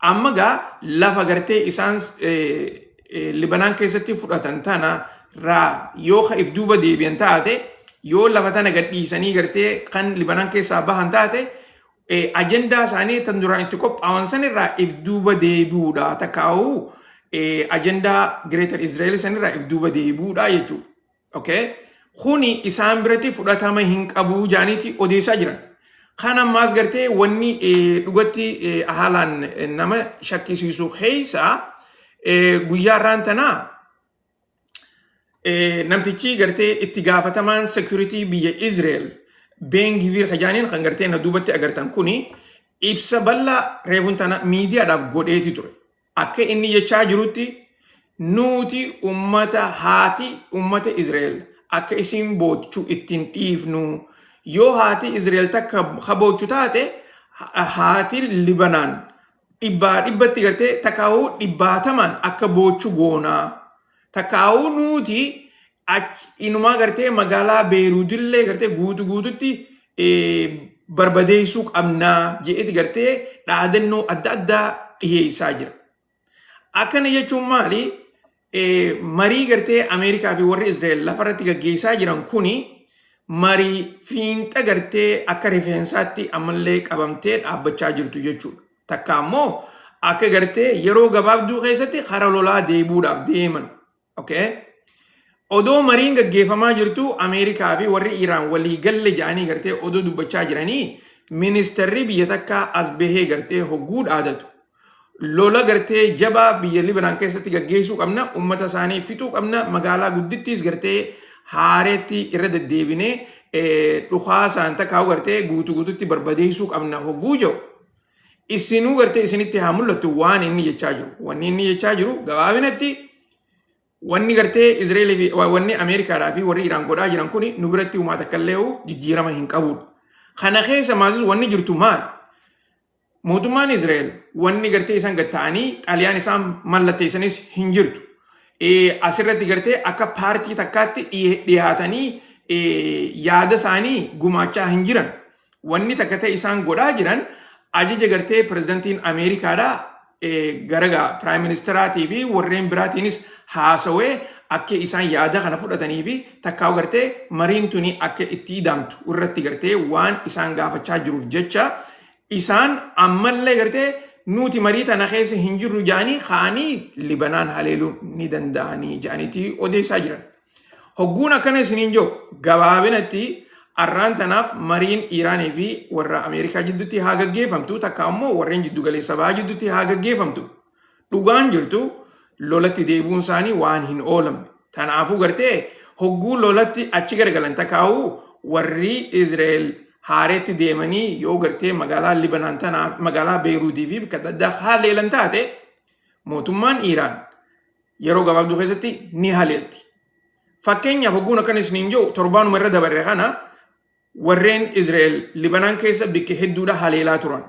Amma gaa lafa gartee isaan Libanaan keessatti fudhatan tana raa yoo ka if duuba deebi'an taate, yoo lafa tana gadhiisanii gartee kan Libanaan keessaa bahan taate, ajandaa isaanii tan duraan itti qophaa'an sanirraa if duuba deebi'uudha. Takkaa'uu ajandaa Greater Israel sanirraa if duuba deebi'uudha jechuudha. Okay? Kuni isaan biratti fudhatama hin qabu jaaniiti odeessaa jiran. Kan ammaas gartee wanni dhugatti haalaan nama shakkisiisu keessa guyyaa irraan tanaa namtichi gartee itti gaafatamaan security biyya Israel Ben Gvir kajaaniin kan gartee na duubatti agartan kuni ibsa bal'aa reefuun tana miidiyaadhaaf godheeti ture. Akka inni jechaa jirutti, nuti ummata haati ummata Israel akka isin boochu ittiin dhiifnu. Yoo haati Israel takka haboochu taate, haati Libanaan dhibbaa dhibbatti gartee takkaa'uu dhibbaatamaan akka boochu goonaa. Takkaa'uu nuti inumaa gartee magaalaa Beeruutillee gartee guutu guututti barbadeessuu qabnaa jedheeti gartee dhaadannoo adda addaa dhiyeessaa jira. Akkana jechuun maali? Marii gartee Ameerikaa fi warri Israa'el lafarratti gaggeessaa jiran kuni marii fiinxa gartee akka rifeensaatti ammallee qabamtee dhaabbachaa jirtu jechuudha. Takka ammoo akka gartee yeroo gabaabduu keessatti kara lolaa deebi'uudhaaf deeman. Okay? Odoo mariin gaggeeffamaa jirtu, Ameerikaa fi warri Iraan walii galle jedhanii gartee odoo dubbachaa jiranii, ministeerri biyya takkaa as bahee gartee hogguu dhaadatu, lola gartee jabaa biyya Libanaan keessatti gaggeessuu qabna, ummata isaanii fixuu qabna, magaalaa guddittiis gartee haareetti irra deddeebinee dhukaasaan takkaa'u gartee guutuu guututti barbadeessuu qabna hogguu jiru. Isinuu gartee isinitti haa mul'attu waan inni jechaa jiru. Wanni inni jechaa jiru gabaabinatti, wanni gartee Izraelii fi wanni Ameerikaadhaa fi warri Iraan godhaa jiran kuni nu biratti uumaa takka illee jijjiirama hin qabudha. Kana keessa maasis wanni jirtu maali? Mootummaan Izrael wanni gartee isaan gad ta'anii xaliyaan isaan mallatteessanis hin jirtu. Asirratti gartee akka paartii takkaatti dhiyaatanii yaada isaanii gumaachaa hin jiran. Wanni takka ta'e isaan godhaa jiran ajaja gartee pirezidantiin Ameerikaadhaa gara prime ministeraatii fi warreen biraatiinis haasawee akka isaan yaada kana fudhatanii fi takkaa gartee mariin tuni akka itti ida'amtu irratti gartee waan isaan gaafachaa jiruuf jecha, isaan ammallee gartee nuti marii tana keessa hin jirru jedhanii ka'anii Libanaan haleeluu ni danda'anii jedhaniiti odeessaa jiran. Hogguun akkana isiniin jiru, gabaabinatti arraan tanaaf mariin Iiraanii fi warra Ameerikaa jidduutti haa gaggeeffamtu, takka ammoo warreen jiddu galeessa bahaa jidduutti haa gaggeeffamtu, dhugaan jirtu lolatti deebi'uun isaanii waan hin oolamne. Kanaafuu gartee hogguu lolatti achi garagalan, takkaa'uu warri Israa'el haareetti deemanii yoo gartee magaalaa Libanaan tanaa, magaalaa Beeruutii fi bakka adda addaa haleelan taate, mootummaan Iiraan yeroo gabaabduu keessatti ni haleelti. Fakkeenyaaf, hogguun akkan isiniin jiru, torbaanuma irra dabarre kana warreen Israa'el Libanaan keessa bikka hedduudha haleelaa turan.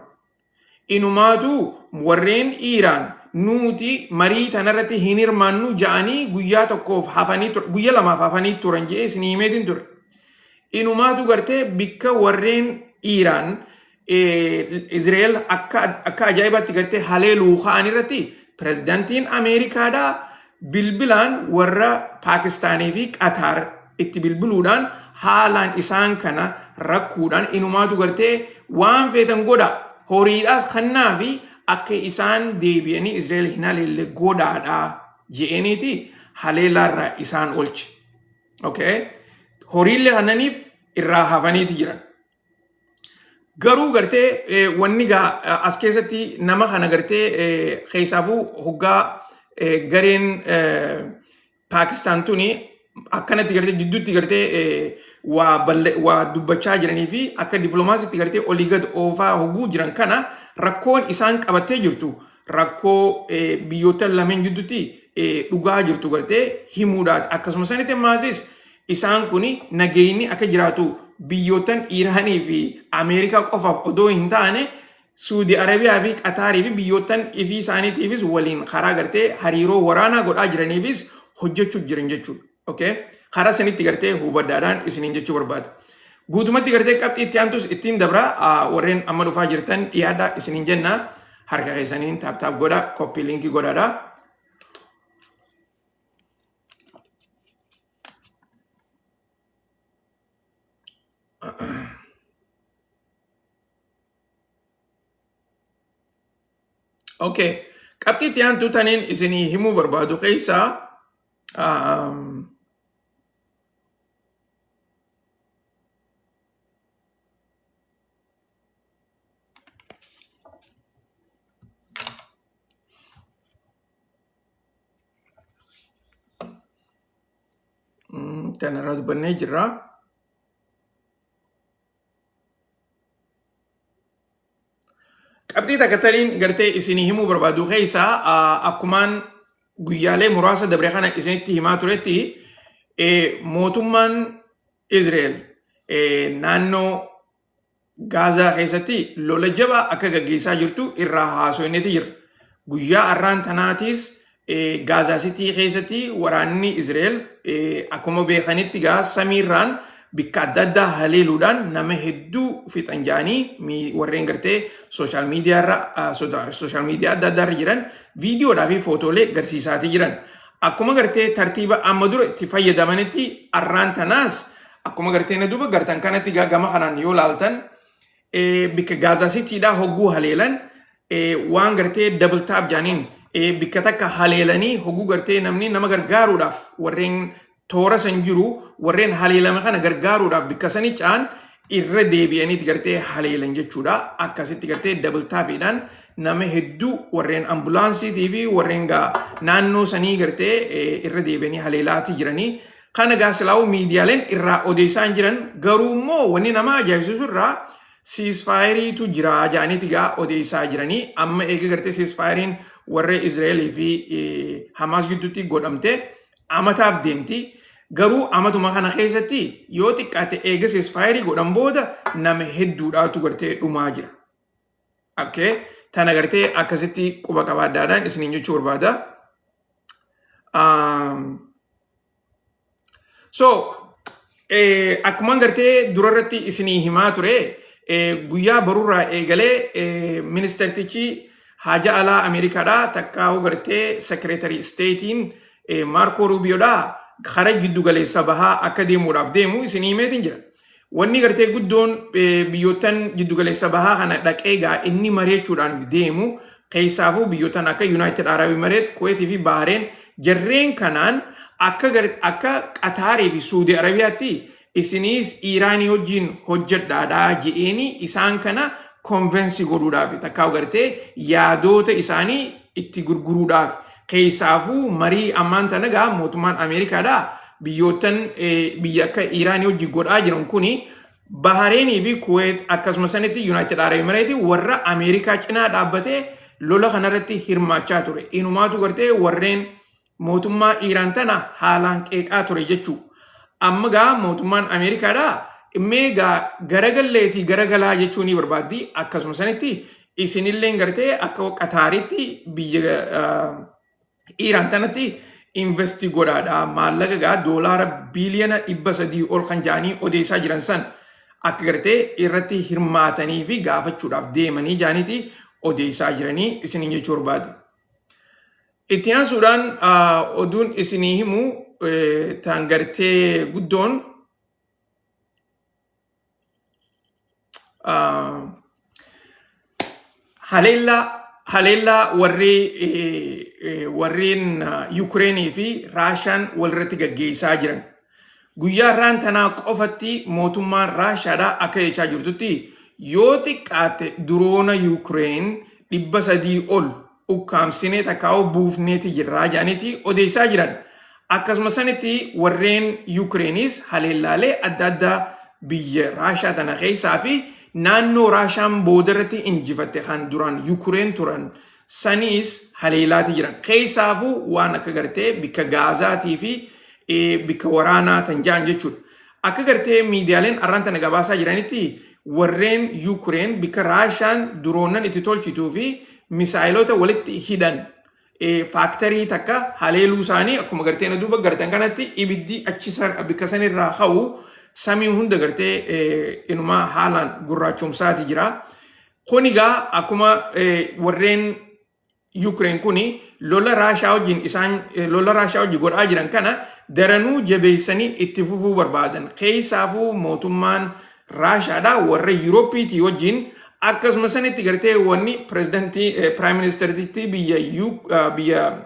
Inumaatu warreen Iiraan nuti marii tanarratti hin hirmaannu ja'anii guyyaa tokkoof hafanii, guyya lamaaf hafanii turan jedhee isinii himeetiin ture. Inumaatu gartee bikka warreen Iiraan Israa'el akka ajaa'ibaatti gartee haleeluu ka'an irratti pirezidaantiin Ameerikaadhaa bilbilaan warra Paakistaanii fi Qataar itti bilbiluudhaan haalaan isaan kana rakkuudhaan, inumaatu gartee waan feetan godha, horiidhaas kannaa fi akka isaan deebi'anii Israa'el hin haleelle godhaadha je'eniiti haleelaarraa isaan oolche. Okay? Horiillee kannaniif irraa hafaniiti jiran. Garuu gartee wanni gaa as keessatti nama kana gartee keessaafuu hoggaa gareen Paakistaan tuni akkanatti gartee jidduutti gartee waa dubbachaa jiranii fi akka dippiloomaasiitti gartee olii gad oofaa hogguu jiran kana, rakkoon isaan qabattee jirtu rakkoo biyyoota lameen jidduutti dhugaa jirtu gartee himuudhaati. Akkasuma sanitti ammaas isaan kun nageenyi akka jiraatu biyyootan Iraanii fi Ameerikaa qofaaf odoo hin taane, Suudi Arabiyaa fi Qataarii fi biyyootan ifii isaaniitiifis waliin karaa gartee hariiroo waraanaa godhaa jiraniifis hojjechuu jiran jechuudha. Okay? Karaa sanitti gartee hubadhaadhaan isiniin jechuu barbaada. Guutumatti gartee qabxii itti aantus ittiin dabra warreen amma dhufaa jirtan dhiyaadhaa isiniin jenna. Harka keessaniin taap taap godha koppii liinkii godhaadha. Okay. Qabxii itti aantu taniin isinii himuu barbaadu keessaa tanarraa dubbannee jirra. Qabxii takka taniin gartee isinii himuu barbaadu keessaa akkumaan guyyaalee muraasa dabre kana isinitti himaa turetti mootummaan Israa'el naannoo Gaazaa keessatti lola jabaa akka gaggeessaa jirtu irraa haasoyneeti jirra. Guyyaa har'aan tanaatiis Gaazaa Sitii keessatti waraanni Israa'el akkuma beekanitti gaa samiirraan bikka adda addaa haleeluudhaan nama hedduu fixan jedhanii warreen gartee sooshaal miidiyaa irra sooshaal miidiyaa adda addaa irra jiran viidiyoodhaa fi footoolee garsiisaatii jiran. Akkuma gartee tartiiba amma dura itti fayyadamanitti har'aan tanaas akkuma gartee na duuba gartan kanatti gaa gama kanaan yoo laaltan bikka Gaazaa Sitiidhaa hogguu haleelan waan gartee double tap jaaniin bikka takka haleelanii hogguu gartee namni nama gargaaruudhaaf warreen toora san jiru warreen haleelame kana gargaaruudhaaf bikka sani caan irra deebi'aniit gartee haleelan jechuudha. Akkasitti gartee double tapiidhaan nama hedduu warreen ambulaansiitii fi warreen gaa naannoo sanii gartee irra deebi'anii haleelaatii jiranii. Kana gaa silaa'uu miidiyaaleen irraa odeessaa hin jiran garuu immoo wanni nama ajaa'ibsiisu irraa siisfaayeriitu jira jedhaniiti gaa odeessaa jiranii amma eega gartee siisfaayeriin warra Israa'elii fi Hamaas gidduutti godhamte amataaf deemti. Garuu amatuma kana keessatti yoo xiqqaate eega siisfaayerii godhan booda nama hedduudhaatu gartee dhumaa jira. Okay. Tana gartee akkasitti quba qabaadhaadhaan isiniin jechuu barbaada. So, akkumaan gartee durarratti isinii himaa ture, guyyaa borurraa eegalee ministeertichi haja alaa Ameerikaadhaa takkaa'uu gartee sekireetarii isteetiin Maarkoo Ruubiyoodhaa kara jiddu galeessa bahaa akka deemuudhaaf deemu isinii himeetiin jira. Wanni gartee guddoon biyyoottan jiddu galeessa bahaa kana dhaqee gaa inni mari'achuudhaan deemu keessaafuu biyyoottan akka United Arab Emirates, Kuwait fi Bahrain jarreen kanaan akka akka Qataarii fi Suudi Arabiyaatti isiniis Iiraanii wajjin hojjedhaadhaa je'eeni isaan kana konvensii godhuudhaaf takkaa gartee yaadoota isaanii itti gurguruudhaaf keessaafuu marii ammaan tana gaa mootummaan Ameerikaadhaa biyyoottan biyya akka Iiraanii wajjin godhaa jiran kuni Bahareenii fi Kuweet akkasuma sanitti Yuunaayitid Arab Emireetii warra Ameerikaa cinaa dhaabbatee lola kanarratti hirmaachaa ture. Inumaatu gartee warreen mootummaa Iiraan tana haalaan qeeqaa ture jechuu. Amma gaa mootummaan Ameerikaadhaa mee gaa garagalleetii garagalaa jechuu ni barbaaddi. Akkasuma sanitti isinilleen gartee akka Qataaritti biyya Iiraan tanatti investi godhaadha. Maallaqa gaa doolaara biiliyoona 300 ol kan ja'anii odeessaa jiran san akka gartee irratti hirmaatanii fi gaafachuudhaaf deemanii ja'aniiti odeessaa jiranii isiniin jechuu barbaade. Itti aansuudhaan oduun isinii himu tan gartee guddoon Haleellaa haleellaa warri warreen Yukireenii fi Raashaan walirratti gaggeessaa jiran. Guyyaa har'aan tanaa qofatti mootummaan Raashaadhaa akka jechaa jirtutti yoo xiqqaatte duroona Yukireen 300 ol ukkaamsinee takkaa'uu buufneeti jirraa jedhaniiti odeessaa jiran. Akkasuma sanitti warreen Yukireenis haleellaalee adda addaa biyya Raashaa tana keessaa fi naannoo Raashaan boodarratti injifatte kan duraan Yukireen turan saniis haleelaati jiran. Keessaafuu waan akka gartee bikka Gaazaatii fi bikka waraanaa tan ja'an jechuudha. Akka gartee miidiyaaleen arraan tana gabaasaa jiranitti warreen Yukireen bikka Raashaan duroonan itti tolchituu fi misaayilota walitti hidhan Factory takka haleeluu isaanii akkuma gartee na duuba gartan kanatti ibiddi achi bikka sanirraa ka'u samii hunda gartee inumaa haalaan gurraachomsaati jira. Kun egaa akkuma warreen Yuukireen kuni lola Raashaa wajjin isaan lola Raashaa wajjin godhaa jiran kana daranuu jabeessanii itti fufuu barbaadan. Keessaafuu mootummaan Raashaadha warra Yuurooppiitii wajjin akkasuma sanitti gartee wanni pirezidantii prime ministertitti biyya biyya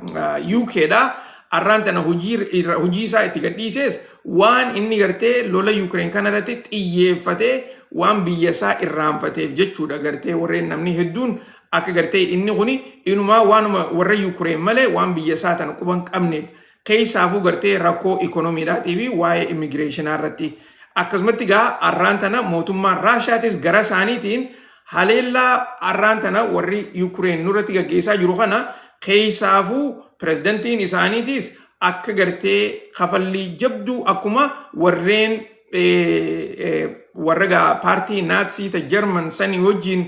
UKdha. Arraan tana hojii isaa itti gadhiisees waan inni gartee lola Yuukireen kana irratti xiyyeeffatee waan biyya isaa irraanfateef jechuudha gartee warreen namni hedduun akka gartee inni kuni inumaa waanuma warra Yuukireen malee waan biyya isaa tana quban qabneef keessaafuu gartee rakkoo ikonomiidhaatii fi waa'ee immigireeshinaa irratti. Akkasumatti gaa arraan tana mootummaan Raashaatis gara isaaniitiin haleellaa arraan tana warri Yuukireen nurratti gaggeessaa jiru kana keessaafuu pirezidantiin isaaniitis akka gartee kafallii jabduu akkuma warreen warra gaa paartii Naatsii ta Jarman sanii wajjin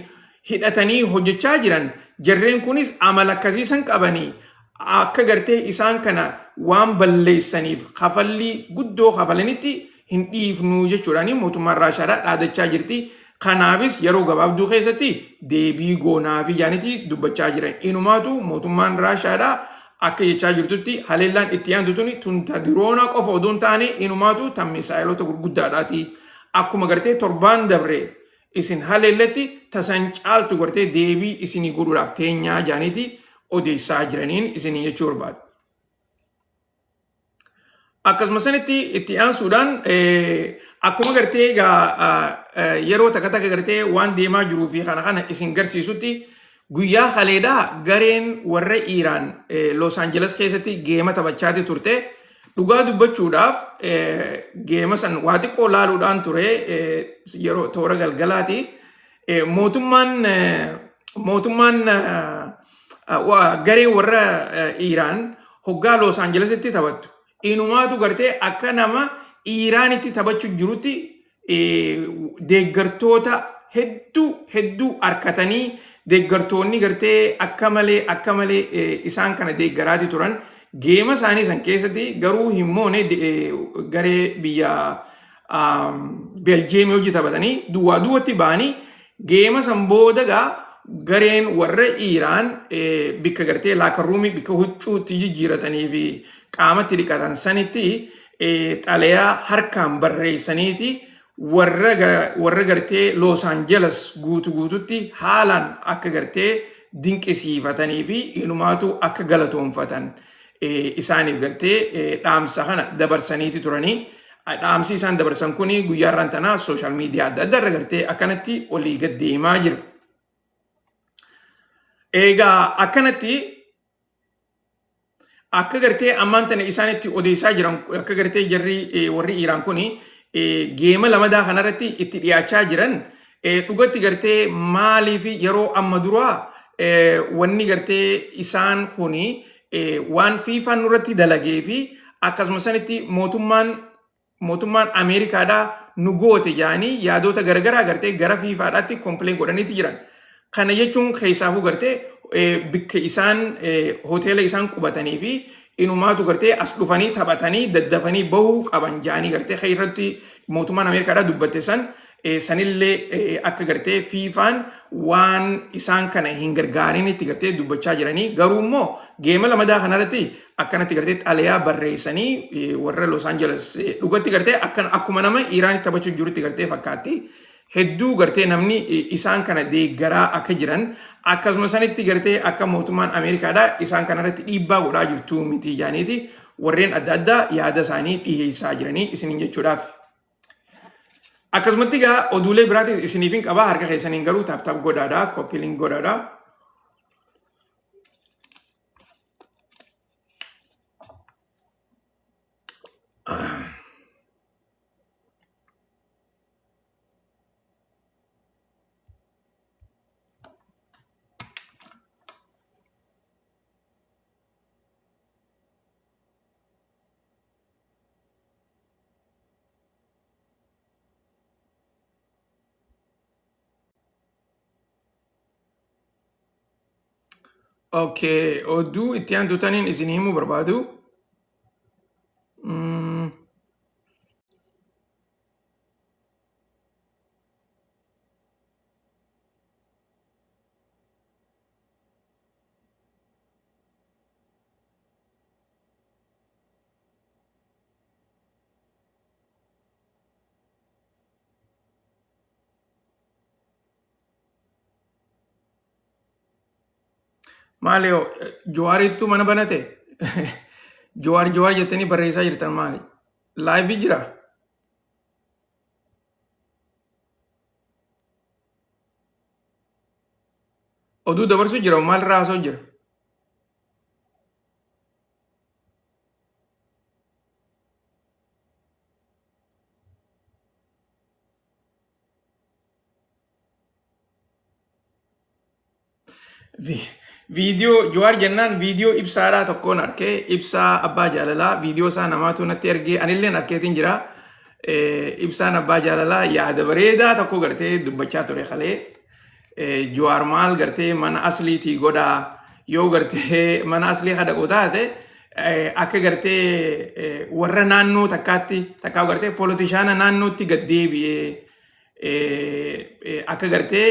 hidhatanii hojjechaa jiran jarreen kunis amala akkasii san qabanii akka gartee isaan kana waan balleessaniif kafallii guddoo kafalanitti hin dhiifnu jechuudhaan mootummaan Raashaadhaa dhaadachaa jirti. Kanaafis yeroo gabaabduu keessatti deebii goonaafi jaanitti dubbachaa jiran. Inumaatu mootummaan Raashaadhaa akka jechaa jirtutti haleellaan itti aantu tuni tunta diroonaa qofa odoo hin taane inumaatu tan misaa'eloota gurguddaadhaati. Akkuma gartee torbaan dabre isin haleelletti tasan caaltu gartee deebii isinii godhuudhaaf teenyaa jaaniiti odeessaa jiraniin isinii jechuu barbaada. Akkasuma sanitti itti aansuudhaan akkuma gartee egaa yeroo takka takka gartee waan deemaa jiruu fi kana kana isin garsiisutti guyyaa kaleedhaa gareen warra Iiraan Los Angeles keessatti geema taphachaati turte. Dhugaa dubbachuudhaaf geema san waa xiqqoo laaluudhaan ture yeroo toora galgalaati. Mootummaan gareen warra Iiraan hoggaa Los Angelesitti taphattu. Inumaatu gartee akka nama Iiraanitti taphachuu jirutti deeggartoota hedduu hedduu harkatanii deeggartoonni gartee akka malee akka malee isaan kana deeggaraati turan. Geema isaanii san keessatti garuu hin moone garee biyya Beeljeemii hojii taphatanii duwwaa duwwatti ba'anii geema san booda gaa gareen warra Iiraan bikka gartee locker roomii bikka huccuutti jijjiiratanii fi qaamatti dhiqatan sanitti xalayaa harkaan barreessaniiti warra gartee Los Angeles guutu guututti haalaan akka gartee dinqisiifatanii fi inumaatu akka galatoonfatan isaaniif gartee dhaamsa kana dabarsaniiti turanii. Dhaamsi isaan dabarsan kuni guyyaa irraan tanaa social media adda addaa irra gartee akkanatti olii gad deemaa jira. Egaa akkanatti akka gartee ammaan tana isaan itti odeessaa jiran akka gartee jarri warri Iiraan kuni geema lamadaa kanarratti itti dhiyaachaa jiran dhugatti gartee maaliif yeroo amma duraa wanni gartee isaan kuni waan fiifaan nurratti dalagee fi akkasuma sanitti mootummaan Ameerikaadhaa nu goote jedhanii yaadota garagaraa gartee gara fiifaadhaatti complain godhaniiti jiran. Kana jechuun keessaafuu gartee bikka isaan hoteela isaan qubatanii fi inumaatu gartee as dhufanii taphatanii daddafanii bahuu qaban jedhanii gartee irratti mootummaan Ameerikaadhaa dubbatte san sanillee akka gartee fiifaan waan isaan kana hin gargaarinitti gartee dubbachaa jiranii garuu immoo geema lamadaa kanarratti akkanatti gartee xalayaa barreessanii warra Los Angeles dhugatti gartee akkuma nama Iiraanitti taphachuu jirutti gartee fakkaatti. Hedduu gartee namni isaan kana deeggaraa akka jiran akkasuma sanitti gartee akka mootummaan Ameerikaadhaa isaan kanarratti dhiibbaa godhaa jirtu miti jaaniiti warreen adda addaa yaada isaanii dhiheessaa jiranii isiniin jechuudhaaf. Akkasumatti egaa oduulee biraatis isiniif hin qabaa harka keessaniin garuu tap tap godhaadha copy link godhaadha. Okay, oduu itti aantu taniin isin himuu barbaadu. Maali hoo Jawaariitu mana banate? Jawaar Jawaar jettanii barreessaa jirtan maali? Live jira? Oduu dabarsuu jira maal irraa haasa'u jira? Viidiyoo Jawaar jennaan viidiyoo ibsaadhaa tokkoon arkee ibsaa abbaa jaalalaa viidiyoo isaa namaatu natti ergee anilleen arkeetiin jira. Ibsaan abbaa jaalalaa yaada bareedaa tokko gartee dubbachaa ture kalee. Jawaar maal gartee mana asliitii godhaa yoo gartee mana aslii hadhaqu taate akka gartee warra naannoo takkaatti takkaa gartee polotishaana naannootti gad deebi'ee akka gartee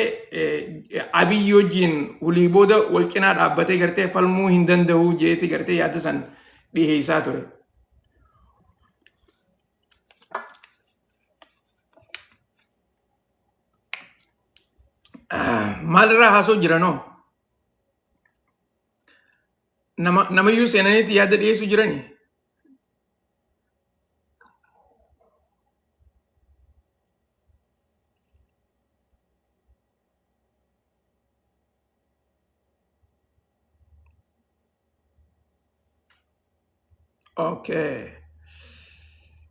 Abiyyi wajjin hulii booda wal cinaa dhaabbatee gartee falmuu hin danda'u jeeti gartee yaada san dhiheessaa ture. Maalirraa haasoo jiranoo? Nama namayyuu seenaniitti yaada dhiyeessuu jiranii? Okay.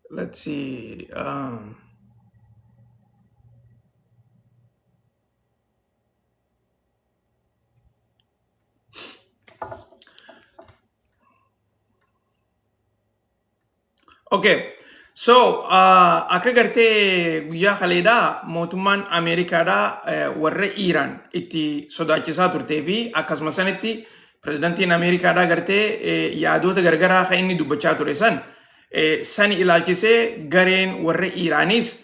Let's see. Okay. So, akka gartee guyyaa kaleedhaa mootummaan Ameerikaadhaa warra Iiraan itti sodaachisaa turtee fi akkasuma sanitti pirezidantiin Ameerikaadhaa gartee yaadota gargaraa kan inni dubbachaa ture san sani ilaalchisee gareen warra Iiraanis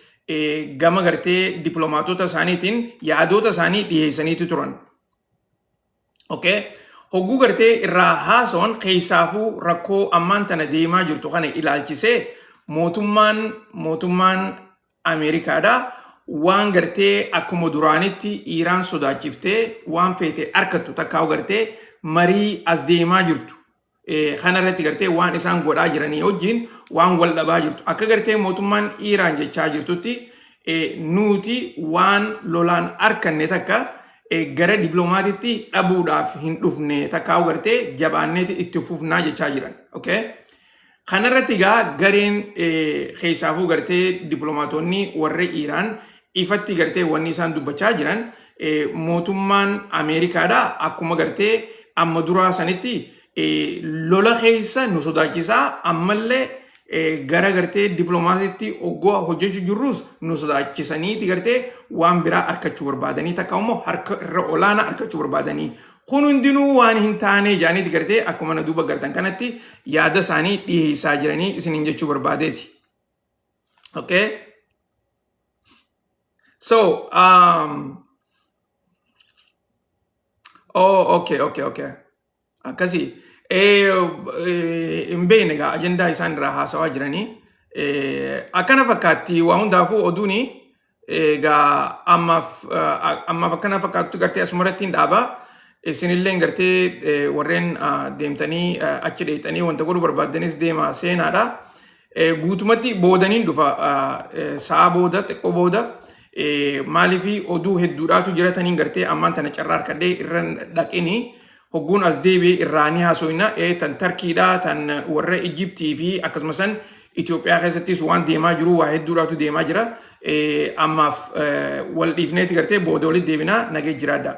gama gartee dippiloomaatota isaaniitiin yaadota isaanii dhiyeessaniitu turan. Okay. Hogguu gartee irraa haasawan keessaafuu rakkoo ammaan tana deemaa jirtu kana ilaalchisee mootummaan Ameerikaadha waan gartee akkuma duraanitti Iiraan sodaachiftee waan feete arkattu takkaa'u gartee marii as deemaa jirtu kana irratti gartee waan isaan godhaa jiranii wajjin waan wal dhabaa jirtu. Akka gartee mootummaan Iiraan jechaa jirtutti nuti waan lolaan arkanne takka gara dippiloomaatitti dhabuudhaaf hin dhufne takkaa'u gartee jabaanneeti itti fufnaa jechaa jiran. Okay? Kanarratti egaa gareen keessaafuu gartee dippiloomaatonni warra Iiraan ifatti gartee wanni isaan dubbachaa jiran mootummaan Ameerikaadha akkuma gartee amma duraa sanitti lola keessa nu sodaachisaa ammallee gara gartee dippiloomaasiitti oggoo hojjechuu jirrus nu sodaachisaniiti gartee waan biraa argachuu barbaadanii takka immoo harka irra olaanaa argachuu barbaadanii kun hundinuu waan hin taane jaaniiti gartee akkuma na duuba gartan kanatti yaada isaanii dhiyeessaa jiranii isiniin jechuu barbaadeeti. Okay? So, oh, okay. Akkasii. Hin beekne egaa ajandaa isaan irraa haasawaa jiranii. Akkana fakkaatti waa hundaafuu oduuni egaa ammaaf akkana fakkaattu gartee asumarratti hin dhaaba. Isinillee gartee warreen deemtanii achi dheeyxanii wanta godhuu barbaaddanis deemaa seenaadha. Guutumatti boodaniin dhufa sa'a booda xiqqoo booda maaliif oduu hedduudhaatu jirataniin gartee ammaan tana carraa harkadhee irra dhaqini hogguun as deebi'ee irraa ni haasofna tan Tarkiidha tan warra Ijiptii fi akkasuma san Itoophiyaa keessattis waan deemaa jiru waa hedduudhaatu deemaa jira ammaaf wal dhiifneeti gartee booda walitti deebinaa nagee jiraadha.